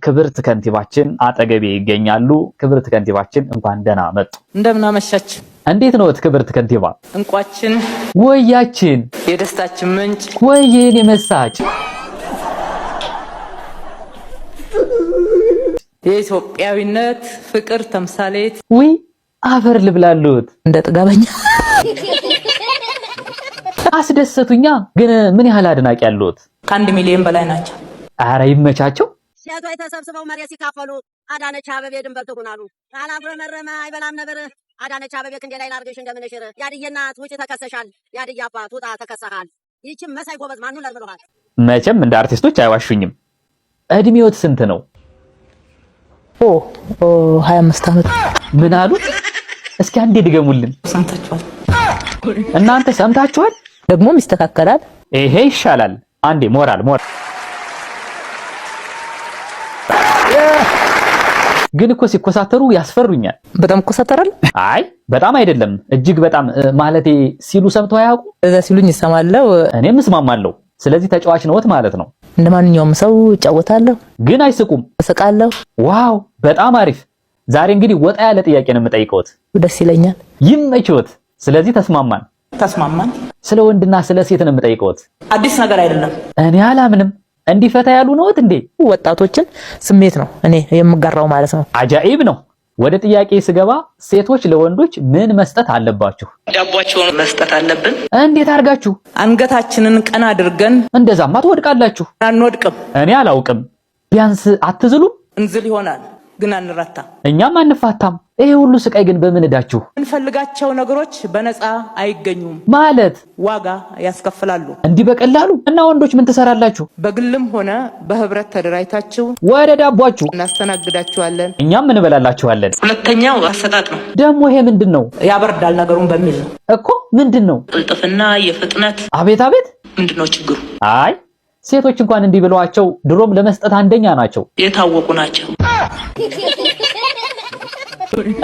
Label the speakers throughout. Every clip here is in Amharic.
Speaker 1: ክብርት ከንቲባችን አጠገቤ ይገኛሉ። ክብርት ከንቲባችን እንኳን ደህና መጡ።
Speaker 2: እንደምን አመሻችሁ።
Speaker 1: እንዴት ነዎት ክብርት ከንቲባ?
Speaker 2: እንቋችን፣
Speaker 1: ወያችን፣
Speaker 2: የደስታችን ምንጭ፣
Speaker 1: ወይኔ መሳጭ፣
Speaker 2: የኢትዮጵያዊነት ፍቅር ተምሳሌት።
Speaker 1: ውይ አፈር ልብላሉት።
Speaker 2: እንደ ጥጋበኛ።
Speaker 1: አስደሰቱኛ። ግን ምን ያህል አድናቂ ያሉት?
Speaker 2: ከ1 ሚሊዮን በላይ ናቸው።
Speaker 1: አረ ይመቻቸው።
Speaker 3: ሴቶች ተሰብስበው መሬት ሲካፈሉ አዳነች አበቤ ድንበር ትሁን አሉ። አላጉረመረመ አይበላም ነብር። አዳነች አበቤ ክንዴ ላይ ላርግሽ እንደምንሽር። ያድዬ እናት ውጭ ተከሰሻል። ያድዬ አባት ውጣ ተከሰሃል። ይህችም መሳይ ጎበዝ ማኑ ለርብለሃል።
Speaker 1: መቼም እንደ አርቲስቶች አይዋሹኝም። እድሜዎት ስንት ነው?
Speaker 2: ኦ 25 ዓመት።
Speaker 1: ምን አሉ? እስኪ አንዴ ድገሙልን።
Speaker 2: ሰምታችኋል።
Speaker 1: እናንተ ሰምታችኋል?
Speaker 2: ደግሞም ይስተካከላል።
Speaker 1: ይሄ ይሻላል። አንዴ ሞራል ሞራል። ግን እኮ ሲኮሳተሩ ያስፈሩኛል።
Speaker 2: በጣም እኮሳተራል።
Speaker 1: አይ በጣም አይደለም፣ እጅግ በጣም ማለቴ ሲሉ ሰምተው አያውቁ?
Speaker 2: እዛ ሲሉኝ እሰማለሁ።
Speaker 1: እኔም እስማማለሁ። ስለዚህ ተጫዋች ነዎት ማለት ነው።
Speaker 2: እንደ ማንኛውም ሰው እጫወታለሁ።
Speaker 1: ግን አይስቁም።
Speaker 2: እስቃለሁ።
Speaker 1: Wow በጣም አሪፍ። ዛሬ እንግዲህ ወጣ ያለ ጥያቄ ነው የምጠይቀዎት።
Speaker 2: ደስ ይለኛል።
Speaker 1: ይመችዎት። ስለዚህ ተስማማን።
Speaker 2: ተስማማን።
Speaker 1: ስለ ወንድና ስለ ሴት ነው የምጠይቀዎት።
Speaker 2: አዲስ ነገር አይደለም።
Speaker 1: እኔ አላምንም። እንዲፈታ ያሉ ነዎት እንዴ?
Speaker 2: ወጣቶችን ስሜት ነው እኔ የምጋራው ማለት ነው።
Speaker 1: አጃኢብ ነው። ወደ ጥያቄ ስገባ ሴቶች ለወንዶች ምን መስጠት አለባችሁ?
Speaker 2: ዳቧቸውን መስጠት አለብን።
Speaker 1: እንዴት አድርጋችሁ?
Speaker 2: አንገታችንን ቀና አድርገን።
Speaker 1: እንደዛማ ትወድቃላችሁ።
Speaker 2: አንወድቅም።
Speaker 1: እኔ አላውቅም። ቢያንስ አትዝሉም?
Speaker 2: እንዝል ይሆናል ግን አንረታ።
Speaker 1: እኛም አንፋታም። ይሄ ሁሉ ስቃይ ግን በምን እዳችሁ?
Speaker 2: የምንፈልጋቸው ነገሮች በነፃ አይገኙም።
Speaker 1: ማለት
Speaker 2: ዋጋ ያስከፍላሉ።
Speaker 1: እንዲህ በቀላሉ? እና ወንዶች ምን ትሰራላችሁ?
Speaker 2: በግልም ሆነ በህብረት ተደራጅታችሁ
Speaker 1: ወደ ዳቧችሁ
Speaker 2: እናስተናግዳችኋለን።
Speaker 1: እኛም እንበላላችኋለን።
Speaker 2: ሁለተኛው አሰጣጥ ነው።
Speaker 1: ደግሞ ይሄ ምንድን ነው?
Speaker 2: ያበርዳል ነገሩን በሚል ነው።
Speaker 1: እኮ ምንድን ነው?
Speaker 2: ቅልጥፍና፣ የፍጥነት።
Speaker 1: አቤት አቤት!
Speaker 2: ምንድን ነው ችግሩ?
Speaker 1: አይ ሴቶች እንኳን እንዲህ ብለዋቸው ድሮም ለመስጠት አንደኛ ናቸው።
Speaker 2: የታወቁ ናቸው።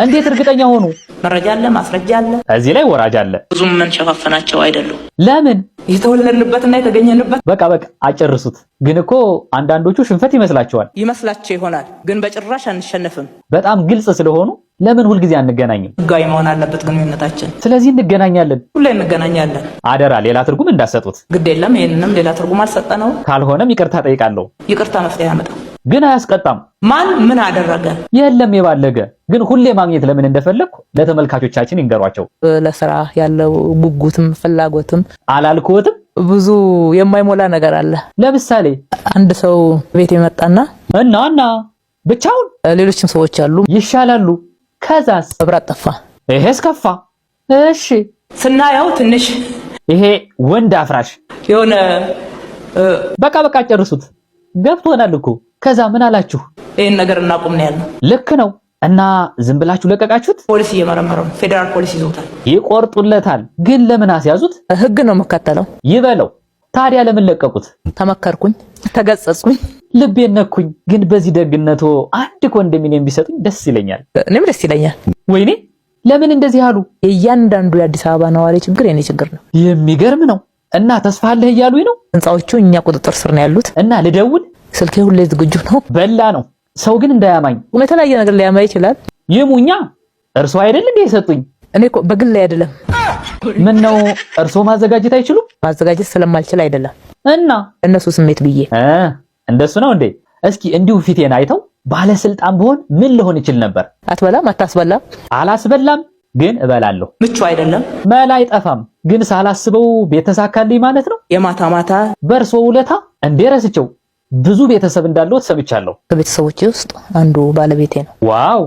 Speaker 1: እንዴት እርግጠኛ ሆኑ?
Speaker 2: መረጃ አለ፣ ማስረጃ አለ።
Speaker 1: እዚህ ላይ ወራጅ አለ።
Speaker 2: ብዙም የምንሸፋፈናቸው አይደሉም።
Speaker 1: ለምን?
Speaker 2: የተወለድንበትና የተገኘንበት።
Speaker 1: በቃ በቃ አጨርሱት። ግን እኮ አንዳንዶቹ ሽንፈት ይመስላቸዋል።
Speaker 2: ይመስላቸው ይሆናል፣ ግን በጭራሽ አንሸነፍም።
Speaker 1: በጣም ግልጽ ስለሆኑ ለምን ሁልጊዜ አንገናኝም?
Speaker 2: ህጋዊ መሆን አለበት ግንኙነታችን።
Speaker 1: ስለዚህ እንገናኛለን፣
Speaker 2: ሁሌ እንገናኛለን።
Speaker 1: አደራ ሌላ ትርጉም እንዳሰጡት።
Speaker 2: ግድ የለም፣ ይህንንም ሌላ ትርጉም አልሰጠነው።
Speaker 1: ካልሆነም ይቅርታ ጠይቃለሁ።
Speaker 2: ይቅርታ መፍትሄ ያመጣው
Speaker 1: ግን አያስቀጣም።
Speaker 2: ማን ምን አደረገ?
Speaker 1: የለም የባለገ ግን ሁሌ ማግኘት ለምን እንደፈለግኩ ለተመልካቾቻችን ይንገሯቸው።
Speaker 2: ለስራ ያለው ጉጉትም ፍላጎትም
Speaker 1: አላልኩትም።
Speaker 2: ብዙ የማይሞላ ነገር አለ።
Speaker 1: ለምሳሌ
Speaker 2: አንድ ሰው ቤት የመጣና
Speaker 1: እና ብቻውን
Speaker 2: ሌሎችም ሰዎች አሉ
Speaker 1: ይሻላሉ። ከዛስ
Speaker 2: መብራት ጠፋ።
Speaker 1: ይሄስ ከፋ። እሺ
Speaker 2: ስናየው ትንሽ
Speaker 1: ይሄ ወንድ አፍራሽ
Speaker 2: የሆነ
Speaker 1: በቃ በቃ ጨርሱት። ገብቶናል እኮ። ከዛ ምን አላችሁ?
Speaker 2: ይህን ነገር እናቁም ነው ያልነው።
Speaker 1: ልክ ነው። እና ዝም ብላችሁ ለቀቃችሁት?
Speaker 2: ፖሊስ እየመረመረው ነው። ፌዴራል ፖሊስ ይዞታል።
Speaker 1: ይቆርጡለታል። ግን ለምን አስያዙት?
Speaker 2: ህግ ነው የምከተለው።
Speaker 1: ይበለው። ታዲያ ለምን ለቀቁት?
Speaker 2: ተመከርኩኝ፣ ተገጸጽኩኝ፣
Speaker 1: ልቤን ነኩኝ። ግን በዚህ ደግነቶ አንድ ኮንዶሚኒየም ቢሰጡኝ ደስ ይለኛል።
Speaker 2: እኔም ደስ ይለኛል።
Speaker 1: ወይኔ ለምን እንደዚህ አሉ?
Speaker 2: የእያንዳንዱ የአዲስ አበባ ነዋሪ ችግር የኔ ችግር ነው።
Speaker 1: የሚገርም ነው። እና ተስፋ አለህ እያሉኝ ነው።
Speaker 2: ህንፃዎቹ እኛ ቁጥጥር ስር ነው ያሉት።
Speaker 1: እና ልደውል?
Speaker 2: ስልኬ ሁሌ ዝግጁ ነው።
Speaker 1: በላ ነው። ሰው ግን እንዳያማኝ።
Speaker 2: የተለያየ ነገር ሊያማ ይችላል።
Speaker 1: ይሙኛ እርሶ አይደል እንዴ የሰጡኝ?
Speaker 2: እኔ እኮ በግል ላይ አይደለም።
Speaker 1: ምን ነው እርሶ ማዘጋጀት አይችሉም?
Speaker 2: ማዘጋጀት ስለማልችል አይደለም።
Speaker 1: እና
Speaker 2: እነሱ ስሜት ብዬ።
Speaker 1: እንደሱ ነው እንዴ? እስኪ እንዲሁ ፊቴን አይተው ባለስልጣን ብሆን ምን ልሆን ይችል ነበር?
Speaker 2: አትበላም? አታስበላም?
Speaker 1: አላስበላም ግን እበላለሁ።
Speaker 2: ምቹ አይደለም።
Speaker 1: መላ አይጠፋም። ግን ሳላስበው ቤት ተሳካልኝ ማለት ነው።
Speaker 2: የማታ ማታ
Speaker 1: በእርሶ ውለታ እንዴ ረስቸው ብዙ ቤተሰብ እንዳለው ሰምቻለሁ።
Speaker 2: ከቤተሰቦቼ ውስጥ አንዱ ባለቤቴ ነው።
Speaker 1: Wow!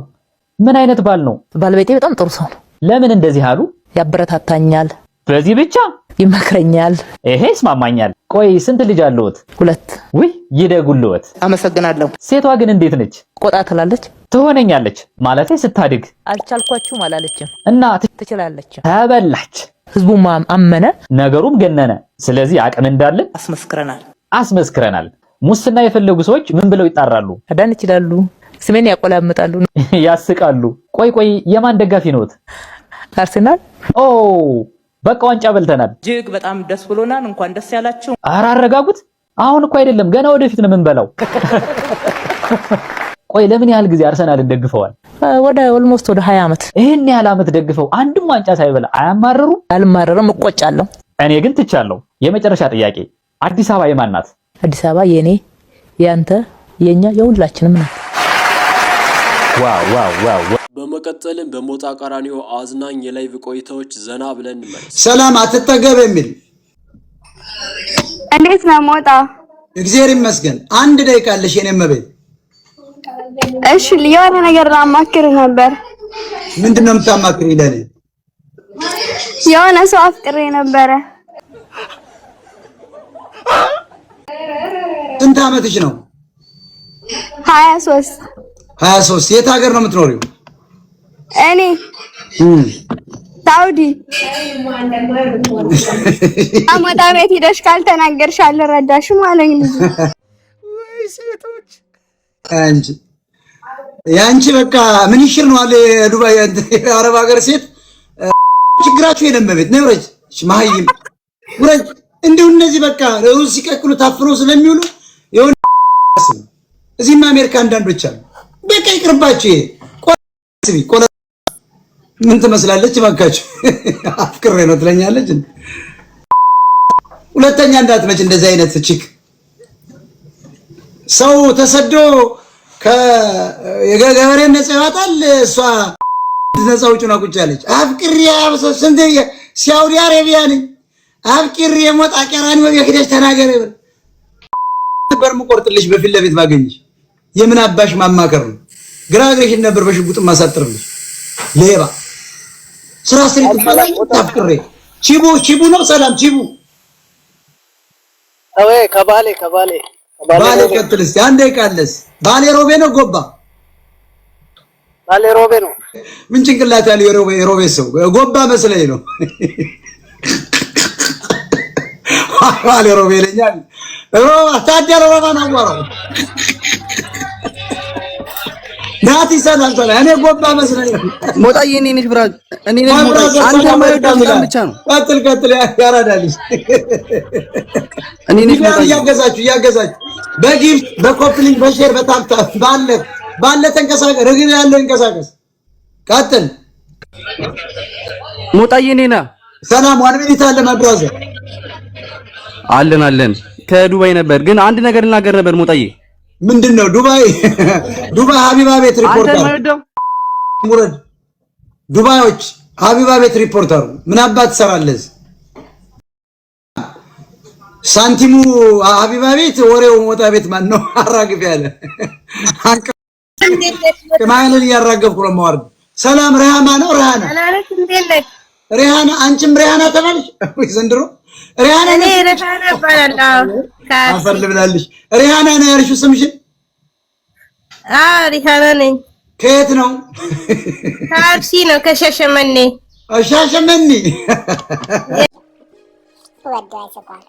Speaker 1: ምን አይነት ባል ነው?
Speaker 2: ባለቤቴ በጣም ጥሩ ሰው ነው።
Speaker 1: ለምን እንደዚህ አሉ?
Speaker 2: ያበረታታኛል።
Speaker 1: በዚህ ብቻ?
Speaker 2: ይመክረኛል።
Speaker 1: ይሄ ይስማማኛል። ቆይ ስንት ልጅ አለዎት?
Speaker 2: 2።
Speaker 1: ውይ ይደጉልዎት።
Speaker 2: አመሰግናለሁ።
Speaker 1: ሴቷ ግን እንዴት ነች?
Speaker 2: ቆጣ ትላለች።
Speaker 1: ትሆነኛለች ማለቴ ስታድግ።
Speaker 2: አልቻልኳችሁም አላለችም።
Speaker 1: እና
Speaker 2: ትችላለች።
Speaker 1: ተበላች።
Speaker 2: ህዝቡም አመነ፣
Speaker 1: ነገሩም ገነነ። ስለዚህ አቅም እንዳለን
Speaker 2: አስመስክረናል
Speaker 1: አስመስክረናል። ሙስና የፈለጉ ሰዎች ምን ብለው ይጣራሉ?
Speaker 2: አዳን ይችላሉ። ስሜን ያቆላምጣሉ፣
Speaker 1: ያስቃሉ። ቆይ ቆይ የማን ደጋፊ ነዎት?
Speaker 2: አርሴናል።
Speaker 1: ኦ በቃ ዋንጫ በልተናል።
Speaker 2: እጅግ በጣም ደስ ብሎናል። እንኳን ደስ ያላችሁ።
Speaker 1: ኧረ አረጋጉት። አሁን እኮ አይደለም ገና ወደፊት ነው የምንበላው። ቆይ ለምን ያህል ጊዜ አርሰናልን ደግፈዋል?
Speaker 2: ወደ almost ወደ 20 ዓመት።
Speaker 1: ይህን ያህል ዓመት ደግፈው አንድም ዋንጫ ሳይበላ አያማርሩም?
Speaker 2: አልማረርም፣ እቆጫለሁ።
Speaker 1: እኔ ግን ትቻለሁ። የመጨረሻ ጥያቄ፣ አዲስ አበባ የማን ናት?
Speaker 2: አዲስ አበባ የኔ፣ ያንተ፣ የኛ፣ የሁላችንም ናት።
Speaker 1: Wow!
Speaker 4: በመቀጠልም በሞጣ ቀራኒዮ አዝናኝ የ live ቆይታዎች ዘና ብለን እንመለስ።
Speaker 5: ሰላም አትጠገብ የሚል።
Speaker 6: እንዴት ነው ሞጣ?
Speaker 5: እግዚአብሔር ይመስገን። አንድ ደቂቃ አለሽ የኔ እመቤት።
Speaker 6: እሺ፣ የሆነ ነገር ላማክር ነበር።
Speaker 5: ምንድን ነው የምታማክሪኝ ለኔ?
Speaker 6: የሆነ ሰው አፍቅሬ ነበረ።
Speaker 5: ስንት ዓመትሽ ነው?
Speaker 6: 23።
Speaker 5: 23። የት ሀገር ነው የምትኖሪው?
Speaker 6: እኔ ሳውዲ። ሞጣ ቤት ሂደሽ ካልተናገርሽ አልረዳሽም አለኝ ልጁ።
Speaker 5: አንቺ የአንቺ በቃ ምንሽር ነው አለ የዱባይ የአረብ ሀገር ሴት። ችግራችሁ የለም ቤት ነብረች መሀይም ውረጅ። እንዲሁ እነዚህ በቃ ሩዝ ሲቀቅሉ ታፍነው ስለሚውሉ የሆነ እዚህም አሜሪካ አንዳንዶች አሉ። በቃ ይቅርባችሁ። ይሄ ቆለ ምን ትመስላለች? እባካችሁ አፍቅሬ ነው ትለኛለች። ሁለተኛ እንዳትመጭ እንደዚህ አይነት chick። ሰው ተሰዶ ከገበሬ ነፃ ይወጣል። እሷ ነፃ ውጭ ነው ቁጭ ያለች። አፍቅሬ ስንት ሳውዲ አረቢያ ነኝ አፍቅሬ ሞጣ ቀራኒ ሄደሽ ተናገረ ነበር የምቆርጥልሽ በፊት ለፊት ባገኝሽ። የምን አባሽ ማማከር ነው? ግራ እግርሽን ነበር በሽጉጥ ማሳጥርልሽ። ሌባ ስራ ስሪ ትባላለች። አፍቅሬ ቺቡ ቺቡ ነው። ሰላም ቺቡ።
Speaker 7: አዌ ከባሌ ከባሌ።
Speaker 5: ባሌ። ቀጥል እስኪ፣ አንድ ደቂቃ አለስ። ባሌ ሮቤ ነው ጎባ?
Speaker 7: ባሌ ሮቤ ነው።
Speaker 5: ምን ጭንቅላት ያለው የሮቤ ሰው ጎባ መስለኝ ነው። ባሌ ሮቤ ይለኛል። ሮባ ታዲያ ሮባ ነው አቧራው። ናቲ ሰላም ሰላም። እኔ ጎባ መስለኝ ነው።
Speaker 7: ሞጣዬ እኔ ነኝ bro፣ እኔ ነኝ ሞጣዬ። አንተ የማይወደው በጣም ብቻ ነው።
Speaker 5: ቀጥል ቀጥል፣ ያራዳልሽ።
Speaker 7: እኔ ነኝ ሞጣዬ።
Speaker 5: እያገዛችሁ እያገዛችሁ በጊፍት በኮፕሊንግ በሼር በታፕታፕ ባለ ባለ ተንቀሳቀስ፣ እግር ያለው እንቀሳቀስ። ቀጥል።
Speaker 7: ሞጣዬ እኔ ነህ።
Speaker 5: ሰላም፣ one minute አለ my brother።
Speaker 7: አለን አለን። ከዱባይ ነበር ግን አንድ ነገር ልናገር ነበር ሞጣዬ።
Speaker 5: ምንድን ነው? ዱባይ ዱባይ ሀቢባ ቤት
Speaker 7: አንተ
Speaker 5: ሪፖርተር
Speaker 7: የማይወደው
Speaker 5: ሙረድ። ዱባዮች ሀቢባ ቤት ሪፖርተሩ ምን አባት ትሰራለህ? ሳንቲሙ ሀቢባ ቤት፣ ወሬው ሞጣ ቤት። ማን ነው አራግፍ ያለ? ቅማይልን እያራገፍኩ ነው የማወርድ። ሰላም ሪሃማ ነው ሪሃና? ሪሃና፣ አንቺም ሪሃና ተባልሽ ወይ ዘንድሮ? ሪሃና።
Speaker 8: እኔ ሪሃና እባላለሁ።
Speaker 5: አፈር ልብላልሽ። ሪሃና ነው ያልሽው ስምሽን?
Speaker 8: አዎ፣ ሪሃና ነኝ።
Speaker 5: ከየት ነው?
Speaker 8: ከአርሲ ነው፣ ከሻሸመኔ።
Speaker 5: ሻሸመኔ።
Speaker 9: ወዶ አይስቋል።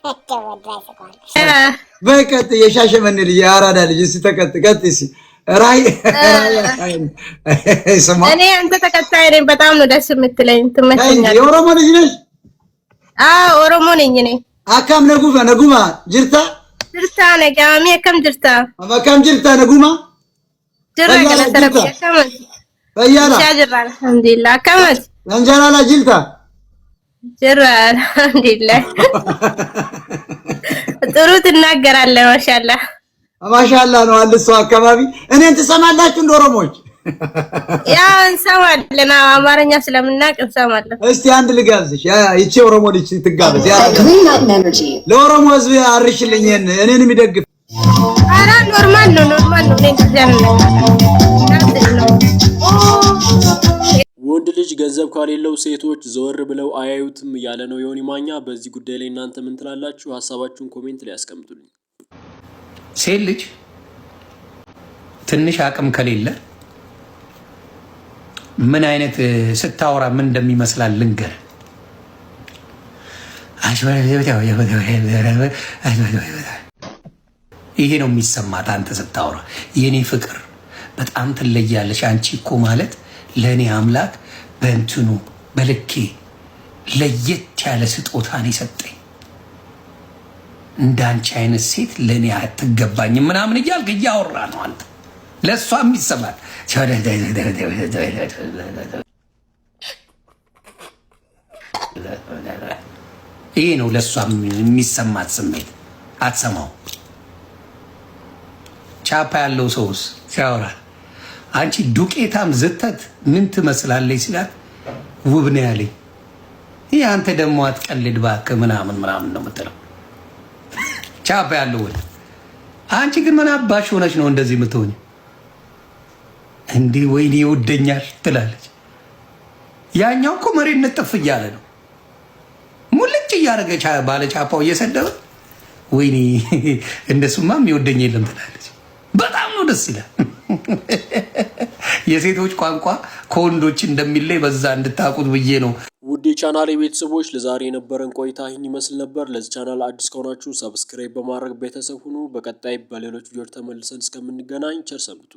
Speaker 9: ወዶ አይስቋል።
Speaker 5: በቀጥ የሻሸመኔ ልጅ፣ የአራዳ ልጅ። እስኪ ተቀጥ ቀጥ እስኪ ራይ ስማ።
Speaker 8: እኔ አንተ ተከታይ ነኝ። በጣም ነው ደስ የምትለኝ፣ ትመቸኛለህ።
Speaker 5: የኦሮሞ ልጅ ነሽ?
Speaker 8: አዎ፣ ኦሮሞ ነኝ እኔ።
Speaker 5: Akkam naguma naguma jirta?
Speaker 8: Jirta nagaami, akkam jirta?
Speaker 5: Akkam jirta, naguma?
Speaker 8: Jirra galata Rabbi, akkam?
Speaker 5: Fayyaadha.
Speaker 8: Ishaa jirra, alhamdulillah, akkamat?
Speaker 5: Lanjalaala jirta?
Speaker 8: Jirra, alhamdulillah። ጥሩ ትናገራለህ፣ ማሻአላህ።
Speaker 5: ማሻአላህ ነው አለ እሱ አካባቢ። እኔን ትሰማላችሁ እንደ ኦሮሞዎች?
Speaker 8: ያው እንሰማለን። አዎ፣ አማርኛ ስለምናውቅ እንሰማለን።
Speaker 5: እስቲ አንድ ልጋብዝሽ። ይቺ ኦሮሞ ልጅ ትጋበዝ። ለኦሮሞ ሕዝብ አርሽልኝ ይሄን እኔን የሚደግፍ።
Speaker 8: ኧረ normal ነው፣ normal ነው። እኔ እንደዚያ ነው ነው።
Speaker 4: ወንድ ልጅ ገንዘብ ከሌለው ሴቶች ዘወር ብለው አያዩትም እያለ ነው ዮኒ ማኛ። በዚህ ጉዳይ ላይ እናንተ ምን ትላላችሁ? ሀሳባችሁን comment ላይ ያስቀምጡልኝ።
Speaker 10: ሴት ልጅ ትንሽ አቅም ከሌለ ምን አይነት ስታወራ ምን እንደሚመስላል ልንገር። ይሄ ነው የሚሰማት አንተ ስታወራ። የኔ ፍቅር በጣም ትለያለሽ። አንቺ እኮ ማለት ለእኔ አምላክ በእንትኑ በልኬ ለየት ያለ ስጦታን የሰጠኝ። እንዳንቺ አይነት ሴት ለእኔ አትገባኝም ምናምን እያልክ እያወራ ነው አንተ። ለእሷ የሚሰማል ይሄ ነው ለእሷ የሚሰማት ስሜት። አትሰማው። ቻፓ ያለው ሰውስ ሲያወራ አንቺ ዱቄታም ዝተት ምን ትመስላለች ሲላት ውብ ነው ያለኝ። ይህ አንተ ደግሞ አትቀልድ እባክህ ምናምን ምናምን ነው የምትለው ቻፓ ያለው ወንድ። አንቺ ግን ምን አባሽ ሆነች ነው እንደዚህ የምትሆኝ? እንዲህ ወይኔ ይወደኛል ትላለች። ያኛው እኮ መሬት ንጥፍ እያለ ነው ሙልጭ እያደረገ ባለ ቻፓው እየሰደበ ወይኔ እንደሱማ የሚወደኝ የለም ትላለች። በጣም ነው ደስ ይላል። የሴቶች ቋንቋ ከወንዶች እንደሚለይ በዛ እንድታውቁት ብዬ ነው።
Speaker 4: ውድ የቻናሌ ቤተሰቦች፣ ለዛሬ የነበረን ቆይታ ይህን ይመስል ነበር። ለዚህ ቻናል አዲስ ከሆናችሁ subscribe በማድረግ ቤተሰብ ሁኑ። በቀጣይ በሌሎች ቪዲዮዎች ተመልሰን እስከምንገናኝ ቸር ሰንብቱ።